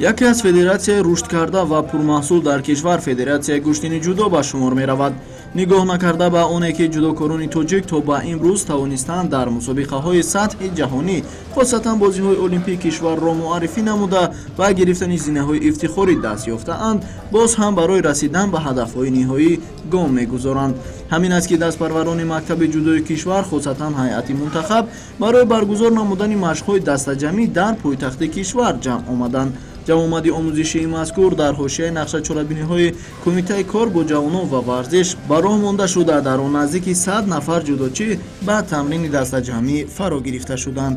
Яке аз федератсияи рушдкарда ва пурмаҳсул дар кишвар федератсияи гӯштини ҷудо ба шумор меравад. Нигоҳ накарда ба оне, ки ҷудокорони тоҷик то ба имрӯз тавонистанд дар мусобиқаҳои сатҳи ҷаҳонӣ, хосатан бозиҳои олимпӣ, кишварро муаррифӣ намуда, ба гирифтани зинаҳои ифтихорӣ даст ёфтаанд, боз ҳам барои расидан ба ҳадафҳои ниҳоӣ гом мегузоранд. Ҳамин аст, ки дастпарварони мактаби ҷудои кишвар, хосатан ҳайати мунтахаб, барои баргузор намудани машқҳои дастаҷамъӣ дар пойтахти кишвар ҷамъ омаданд. Ҷамъомади омӯзишии мазкур дар ҳошияи нақшачорабиниҳои Кумитаи кор бо ҷавонон ва варзиш ба роҳ монда шуда, дар он наздики 100 нафар ҷудочӣ ба тамрини дастаҷамъӣ фаро гирифта шуданд.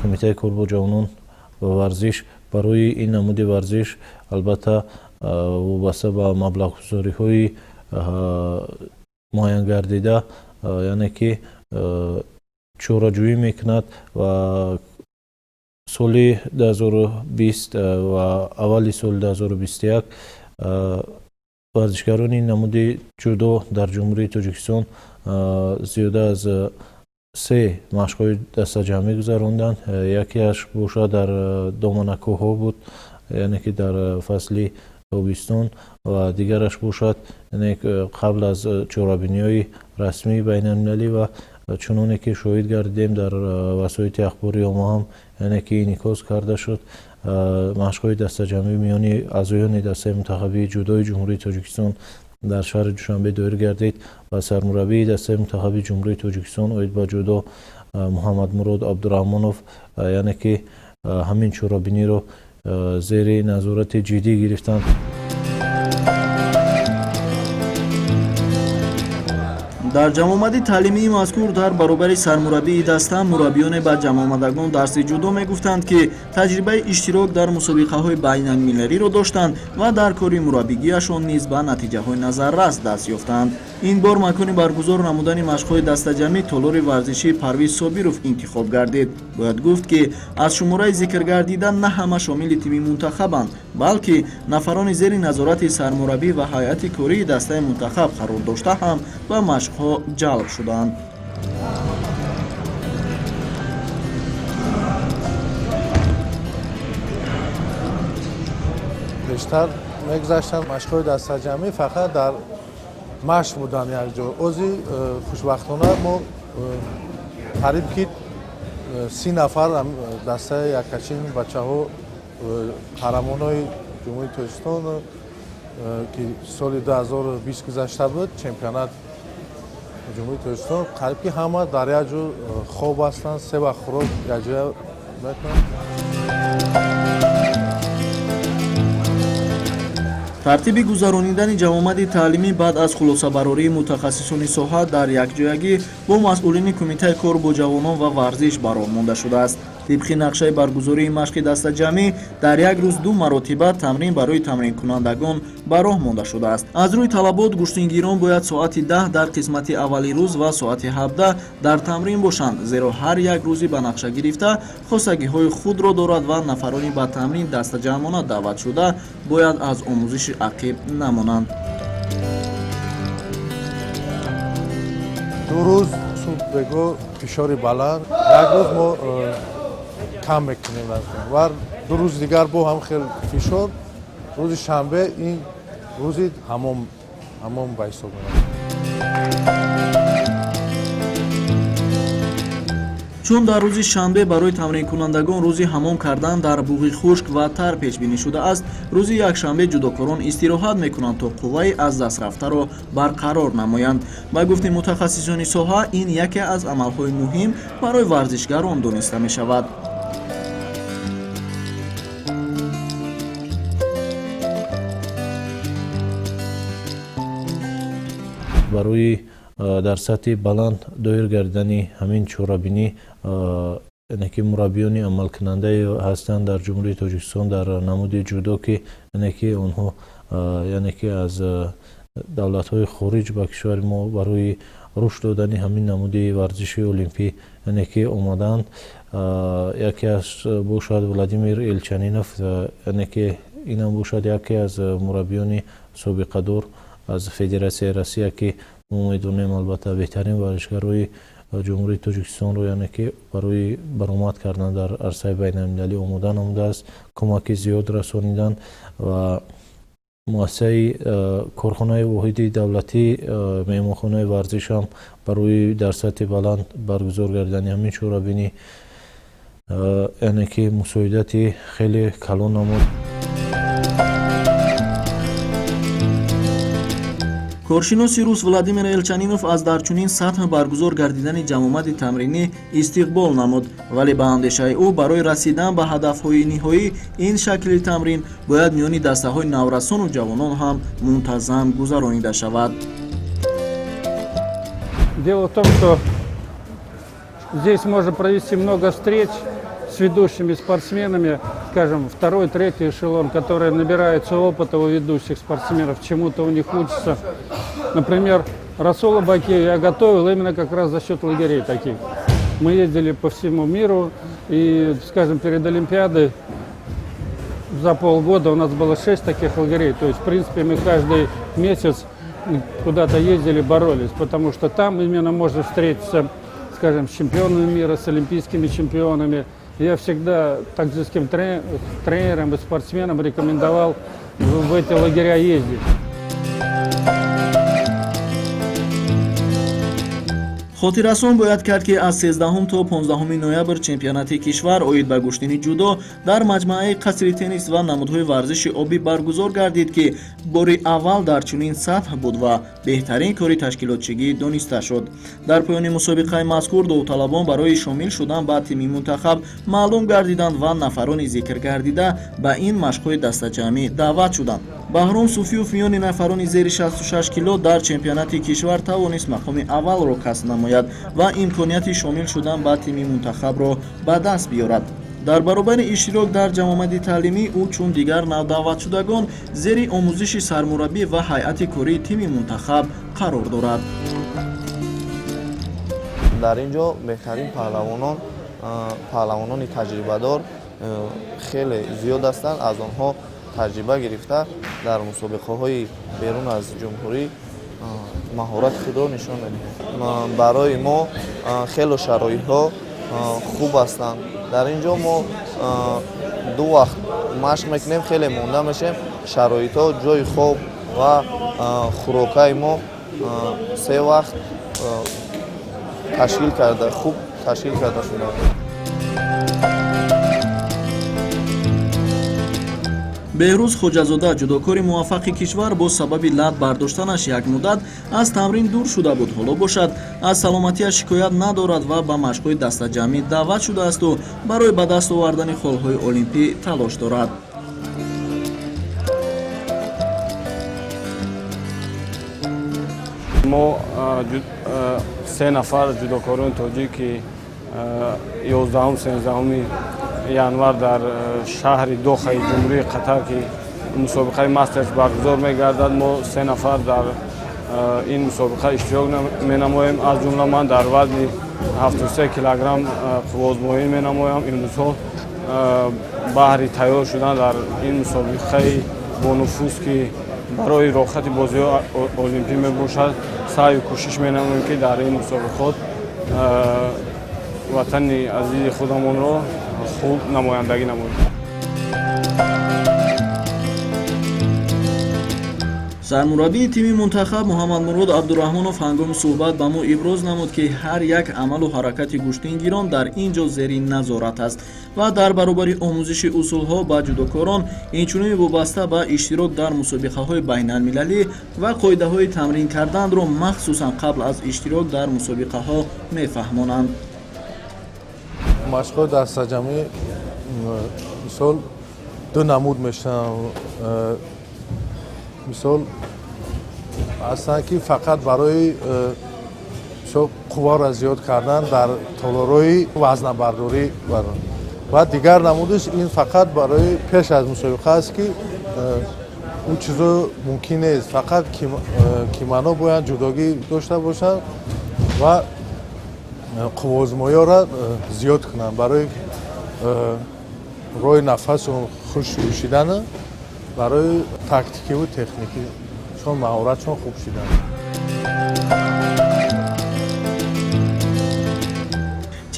Кумитаи кор бо ҷавонон ва варзиш барои ин намуди варзиш, албатта, вобаста ба маблағгузориҳои муайян гардида, яъне ки чораҷӯӣ мекунад ва соли 2020 ва аввали соли 2021 варзишгарони намуди ҷудо дар Ҷумҳурии Тоҷикистон зиёда аз се машқҳои дастаҷамъӣ гузаронданд. Якеаш бошад, дар доманакӯҳҳо буд, яъне ки дар фасли тобистон, ва дигараш бошад, яъне қабл аз чорабиниҳои расмии байналмилалӣ. Ва чуноне ки шоҳид гардидем, дар васоити ахбори омма ҳам, яъне ки инъикос карда шуд, машқҳои дастаҷамъӣ миёни аъзоёни дастаи мунтахабии ҷудои Ҷумҳурии Тоҷикистон дар шаҳри Душанбе доир гардид ва сармураббии дастаи мунтахаби Ҷумҳурии Тоҷикистон оид ба ҷудо Муҳаммадмурод Абдураҳмонов, яъне ки ҳамин чорабиниро зери назорати ҷиддӣ гирифтанд. Дар ҷамъомади таълимии мазкур дар баробари сармураббии даста мураббиёне ба ҷамъомадагон дарси ҷудо мегуфтанд, ки таҷрибаи иштирок дар мусобиқаҳои байналмилалиро доштанд ва дар кори мураббигиашон низ ба натиҷаҳои назаррас даст ёфтанд. Ин бор макони баргузор намудани машқҳои дастаҷамъӣ толори варзишии Парвиз Собиров интихоб гардид. Бояд гуфт, ки аз шумораи зикргардида на ҳама шомили тими мунтахабанд, балки нафарони зери назорати сармураббӣ ва ҳайати кории дастаи мунтахаб қарор дошта ҳам ба машқҳо ҷалб шуданд. Бештар мегузаштанд машқҳои дастаҷамъӣ, фақат дар машқ буданд якҷо. Ози хушбахтона мо қариб ки 30 нафар дастаи якачин бачаҳо, қаҳрамонои Ҷумҳурии Тоҷикистон, ки соли 2020 гузашта буд чемпионат Ҷумҳурии Тоҷикистон, қариб ки ҳама дар як ҷо хоб ҳастанд, се вақт хӯрок якҷоя мекунанд. Тартиби гузаронидани ҷамъомади таълимӣ баъд аз хулосабарории мутахассисони соҳа дар якҷоягӣ бо масъулини Кумитаи кор бо ҷавонон ва варзиш ба роҳ монда шудааст. Тибқи нақшаи баргузории машқи дастаҷамъӣ дар як рӯз ду маротиба тамрин барои тамринкунандагон ба роҳ монда шудааст. Аз рӯи талабот, гӯштингирон бояд соати 10 дар қисмати аввали рӯз ва соати 17 дар тамрин бошанд, зеро ҳар як рӯзи ба нақша гирифта хосагиҳои худро дорад ва нафарони ба тамрин дастаҷамъона даъватшуда бояд аз омӯзиши ақиб намонанд. 2 рӯз субҳ, бего фишори баланд, як рӯз мо кам мекунем ва 2 рӯзи дигар бо ҳам хел фишор. Рӯзи шанбе ин рӯзи ҳамом, ҳамом ба ҳисоб меравад. Чун дар рӯзи шанбе барои тамринкунандагон рӯзи ҳамом кардан дар буғи хушк ва тар пешбинӣ шудааст, рӯзи якшанбе ҷудокорон истироҳат мекунанд, то қувваи аз даст рафтаро барқарор намоянд. Ба гуфти мутахассисони соҳа, ин яке аз амалҳои муҳим барои варзишгарон дониста мешавад. Барои дар сатҳи баланд доир гардидани ҳамин чорабинӣ, яъне ки мураббиёни амалкунандае ҳастанд дар Ҷумҳурии Тоҷикистон дар намуди ҷудо, ки яъне ки онҳо, яъне ки аз давлатҳои хориҷ ба кишвари мо барои рушд додани ҳамин намуди варзиши олимпӣ, яъне ки омадаанд. Яке аз бошад Владимир Элчанинов, яъне ки инам бошад яке аз мураббиёни собиқадор аз Федератсияи Россия, ки Мо медонем, албатта, беҳтарин варзишгарои Ҷумҳурии Тоҷикистонро, яъне ки барои баромад кардан дар арсаи байналмилалӣ омода намудааст, кӯмаки зиёд расониданд ва муассисаи корхонаи воҳиди давлатӣ меҳмонхонаи варзиш ҳам барои дар сатҳи баланд баргузор гардидани ҳамин чорабинӣ, яъне ки мусоидати хеле калон намуд. Коршиноси рус Владимир Элчанинов аз дар чунин сатҳ баргузор гардидани ҷамъомади тамринӣ истиқбол намуд, вале ба андешаи ӯ, барои расидан ба ҳадафҳои ниҳоӣ ин шакли тамрин бояд миёни дастаҳои наврасону ҷавонон ҳам мунтазам гузаронида шавад. Дело в том, что здесь можно провести много встреч с ведущими спортсменами, скажем, второй, третий эшелон, которые набираются опыта у ведущих спортсменов, чему-то у них учатся. Например, Расула Бакиева я готовил именно как раз за счет лагерей таких. Мы ездили по всему миру, и, скажем, перед Олимпиадой за полгода у нас было шесть таких лагерей. То есть, в принципе, мы каждый месяц куда-то ездили, боролись, потому что там именно можно встретиться, скажем, с чемпионами мира, с олимпийскими чемпионами. Я всегда таджикским тренерам и спортсменам рекомендовал в эти лагеря ездить. Хотиррасон бояд кард, ки аз 13 то 15 ноябр чемпионати кишвар оид ба гӯштини ҷудо дар маҷмӯаи қасри теннис ва намудҳои варзиши обӣ баргузор гардид, ки бори аввал дар чунин сатҳ буд ва беҳтарин кори ташкилотчигӣ дониста шуд. Дар поёни мусобиқаи мазкур довталабон барои шомил шудан ба тими мунтахаб маълум гардиданд ва нафарони зикргардида ба ин машқҳои дастаҷамъӣ даъват шуданд. Баҳром Суфиёв миёни нафарони зери 66 кило дар чемпионати кишвар тавонист мақоми аввалро касб намояд ва имконияти шомил шудан ба тими мунтахабро ба даст биёрад. Дар баробари иштирок дар ҷамъомади таълимӣ, ӯ чун дигар навдаъватшудагон зери омӯзиши сармураббӣ ва ҳайати кории тими мунтахаб қарор дорад. Дар ин ҷо беҳтарин паҳлавонон, паҳлавонони таҷрибадор хеле зиёд ҳастанд. Аз онҳо таҷриба гирифта, дар мусобиқаҳои берун аз ҷумҳурӣ маҳорати худро нишон медиҳем. Барои мо хело шароитҳо хуб ҳастанд. Дар ин ҷо мо ду вақт машқ мекунем, хеле монда мешем. Шароитҳо, ҷои хоб ва хӯрокаи мо се вақт ташкил карда, хуб ташкил карда шудааст. Беҳрӯз Хоҷазода, ҷудокори муваффақи кишвар, бо сабаби лат бардоштанаш як муддат аз тамрин дур шуда буд. Ҳоло бошад, аз саломатиаш шикоят надорад ва ба машқҳои дастаҷамъӣ даъват шудаасту барои ба даст овардани холҳои олимпӣ талош дорад. Мо се нафар ҷудокорони тоҷик, ки 11, 13 январ дар шаҳри Дохаи Ҷумҳурии Қатар, ки мусобиқаи Мастерс баргузор мегардад, мо се нафар дар ин мусобиқа иштирок менамоем. Аз ҷумла ман дар вазни 73 килограмм қувваозмоӣ менамоям. Имрӯзҳо баҳри тайёр шудан дар ин мусобиқаи бонуфуз, ки барои роҳхати бозиҳои олимпӣ мебошад, саъю кӯшиш менамоем, ки дар ин мусобиқот ватани азизи худамонро хуб намояндагӣ намоем. Сармураббии тими мунтахаб Муҳаммадмурод Абдураҳмонов ҳангоми суҳбат ба мо иброз намуд, ки ҳар як амалу ҳаракати гӯштингирон дар ин ҷо зери назорат аст ва дар баробари омӯзиши усулҳо ба ҷудокорон, инчунин вобаста ба иштирок дар мусобиқаҳои байналмилалӣ ва қоидаҳои тамрин карданро махсусан қабл аз иштирок дар мусобиқаҳо мефаҳмонанд. Машқҳои дастаҷамъӣ, мисол, ду намуд мешаванд. Мисол, ҳастанд, ки фақат барои, мисол, қувваро зиёд кардан дар толорҳои вазнабардорӣ ва дигар намудиш ин фақат барои пеш аз мусобиқа аст, ки он чизо мумкин нест, фақат кимано бояд ҷудогӣ дошта бошанд ва қувваозмоиҳоро зиёд кунанд барои роҳи нафасу хуш шудан, барои тактикиву техникӣ чун маҳоратшон хуб шидан.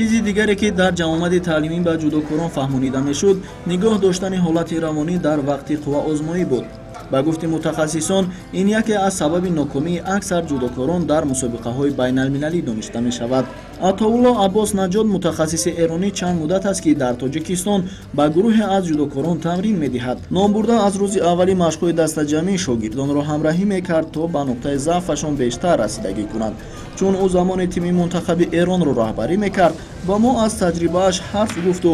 Чизи дигаре, ки дар ҷамъомади таълимӣ ба ҷудокорон фаҳмонида мешуд, нигоҳ доштани ҳолати равонӣ дар вақти қувваозмоӣ буд. Ба гуфти мутахассисон, ин яке аз сабаби нокомии аксар ҷудокорон дар мусобиқаҳои байналмилалӣ дониста мешавад. Атоулло Аббос Наҷод, мутахассиси эронӣ, чанд муддат аст, ки дар Тоҷикистон ба гурӯҳе аз ҷудокорон тамрин медиҳад. Номбурда аз рӯзи аввали машқҳои дастаҷамъӣ шогирдонро ҳамраҳӣ мекард, то ба нуқтаи заъфашон бештар расидагӣ кунад. Чун ӯ замоне тими мунтахаби Эронро раҳбарӣ мекард, ба мо аз таҷрибааш ҳарф гуфту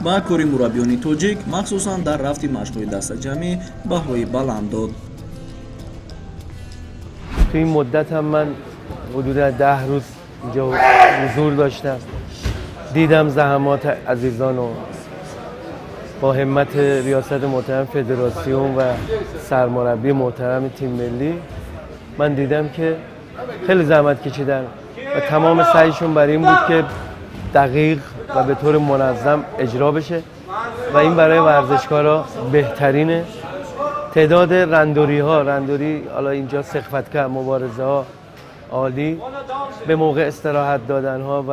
ба кори мураббиёни тоҷик, махсусан дар рафти машқҳои дастаҷамъӣ, баҳои баланд дод. تو این مدت هم من حدود 10 روز اینجا حضور داشتم. دیدم زحمات عزیزان و با همت ریاست محترم فدراسیون و سرمربی محترم تیم ملی، من دیدم که خیلی زحمت کشیدن و تمام سعیشون بر این بود که دقیق و به طور منظم اجرا بشه و این برای ورزشکارا بهترینه. تعداد رندوری ها، رندوری حالا اینجا схватка، مبارزه ها عالی، به موقع استراحت دادن ها و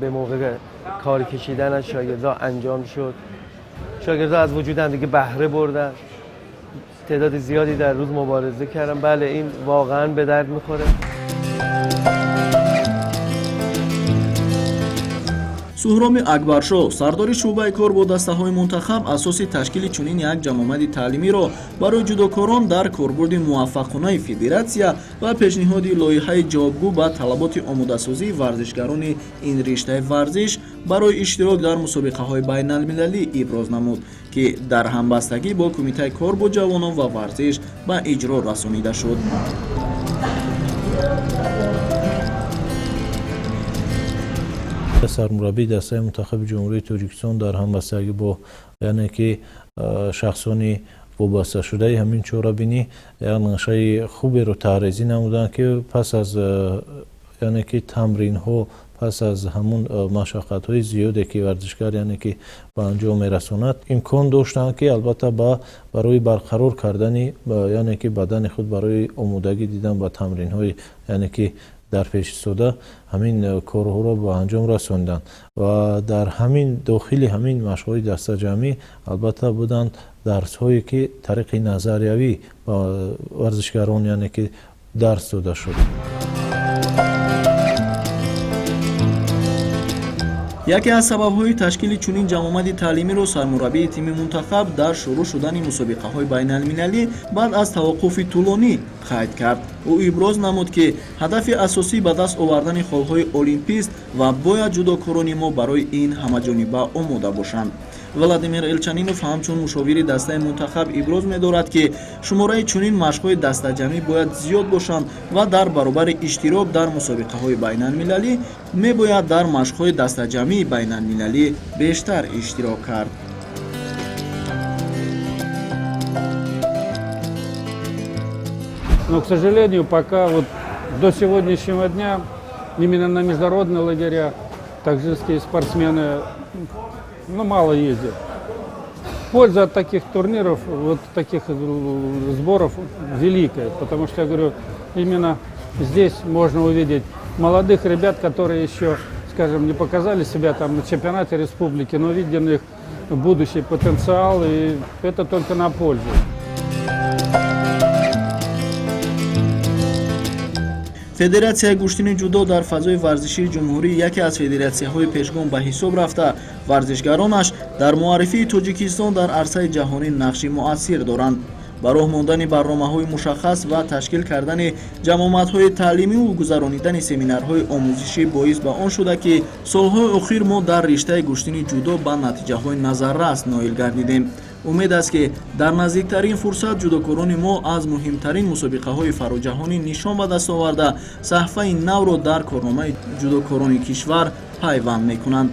به موقع کار کشیدن از شاگردها انجام شد. شاگردها از وجود هم دیگه بهره بردن. تعداد زیادی در روز مبارزه کردن. بله، این واقعا به درد میخوره. Суҳроби Акбаршоҳ, сардори шӯъбаи кор бо дастаҳои мунтахаб, асоси ташкили чунин як ҷамъомади таълимиро барои ҷудокорон дар корбурди муваффақонаи федератсия ва пешниҳоди лоиҳаи ҷавобгӯ ба талаботи омодасозии варзишгарони ин риштаи варзиш барои иштирок дар мусобиқаҳои байналмилалӣ иброз намуд, ки дар ҳамбастагӣ бо Кумитаи кор бо ҷавонон ва варзиш ба иҷро расонида шуд. Сармураббии дастаи мунтахаби Ҷумҳурии Тоҷикистон дар ҳамбастагӣ бо, яъне ки, шахсони вобасташудаи ҳамин чорабинӣ як нақшаи хуберо таҳризӣ намуданд, ки пас аз, яъне ки, тамринҳо, пас аз ҳамун машаққатҳои зиёде, ки варзишгар, яъне ки, ба анҷом мерасонад, имкон доштанд, ки албатта барои барқарор кардани, яъне ки, бадани худ барои омодагӣ дидан ба тамринҳои, яъне ки, дар пеш истода, ҳамин корҳоро ба анҷом расонданд. Ва дар ҳамин дохили ҳамин машқҳои дастаҷамъӣ албатта буданд дарсҳое, ки тариқи назариявӣ ба варзишгарон, яъне ки, дарс дода шуд. Яке аз сабабҳои ташкили чунин ҷамъомади таълимиро сармураббии тими мунтахаб дар шурӯъ шудани мусобиқаҳои байналмилалӣ баъд аз таваққуфи тӯлонӣ қайд кард. Ӯ иброз намуд, ки ҳадафи асосӣ ба даст овардани холҳои олимпист ва бояд ҷудокорони мо барои ин ҳамаҷониба омода бошанд. Владимир Элчанинов, ҳамчун мушовири дастаи мунтахаб, иброз медорад, ки шумораи чунин машқҳои дастаҷамъӣ бояд зиёд бошанд ва дар баробари иштирок дар мусобиқаҳои байналмилалӣ мебояд дар машқҳои дастаҷамъии байналмилалӣ бештар иштирок кард. Но, к сожалению, пока вот до сегодняшнего дня именно на международные лагеря таджикские спортсмены, ну, мало ездят. Польза от таких турниров, вот таких сборов великая, потому что, я говорю, именно здесь можно увидеть молодых ребят, которые еще, скажем, не показали себя там на чемпионате республики, но виден их будущий потенциал, и это только на пользу. Федератсияи гӯштини ҷудо дар фазои варзишии ҷумҳурӣ яке аз федератсияҳои пешгом ба ҳисоб рафта, варзишгаронаш дар муаррифии Тоҷикистон дар арсаи ҷаҳонӣ нақши муассир доранд. Ба роҳ мондани барномаҳои мушаххас ва ташкил кардани ҷамъомадҳои таълимиву гузаронидани семинарҳои омӯзишӣ боис ба он шуда, ки солҳои охир мо дар риштаи гӯштини ҷудо ба натиҷаҳои назаррас ноил гардидем. Умед аст, ки дар наздиктарин фурсат ҷудокорони мо аз муҳимтарин мусобиқаҳои фароҷаҳонӣ нишон ба даст оварда, саҳфаи навро дар корномаи ҷудокорони кишвар пайванд мекунанд.